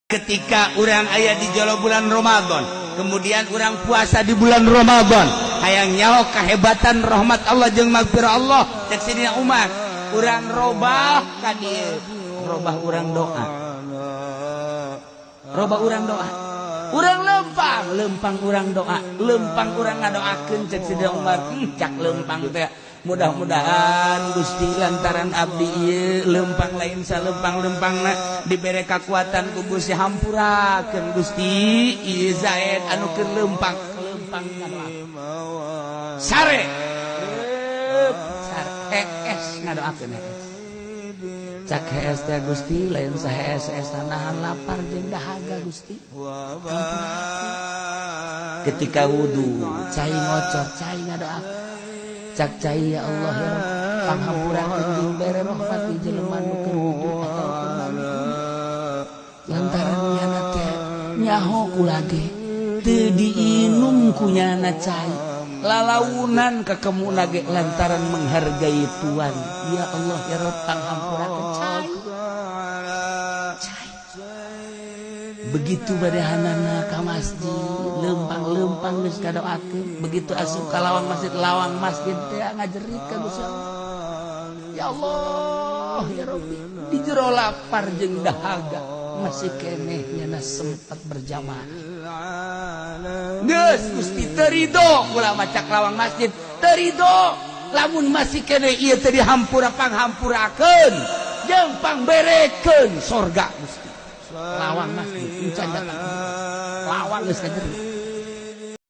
Ketika urang aya di jolo bulan Ramadan, kemudian urang puasa di bulan Ramadan, hayang nyaho kehebatan rahmat Allah jeung magfirah Allah, cek Sidina Umar, urang robah ka dieu, robah urang doa, robah urang doa, urang lempang lempang urang doa, lempang urang ngadoakeun. Cek Sidina Umar, cak lempang teh, mudah-mudahan Gusti, lantaran abdi ieu lempang lain salempang-lempangna, dibere kekuatan ku Gusti, hampurakeun Gusti ieu Zaid anu keur lempang lempang ngadoa. Sare sare, hees ngadoakeun, hees, cak hees teh, Gusti, lain sahees hees nahan lapar jeung dahaga, Gusti. Ketika wudu, cai ngocor, cai ngadoa, cak cai, ya Allah, ya Rabb, panghampurakeun jeung bere rahmat di jelema nu keur wudu atau keur mandi, lantaran nyana teh nyaho kula ge teu diinum ku nyana cai, lalaunan kakemuna ge lantaran menghargai tuan. Ya Allah, ya Rabb, panghampurakeun. Cai cai begitu badehanana ka masjid, lempang-lempang geus kadoakeun. Begitu asup ka lawang masjid, lawang masjid teh ngajerit ka Gusti Allah, ya Allah, ya Rabbi, di jero lapar jeung dahaga masih keneh nyana sempat berjamaah. Geus Gusti, teu rido kula, cak lawang masjid, teu rido lamun masih keneh ieu teu dihampura. Panghampurakeun jeung pangberekeun sorga, Gusti. Lawang masjid encan datang, lawang geus ngajerit.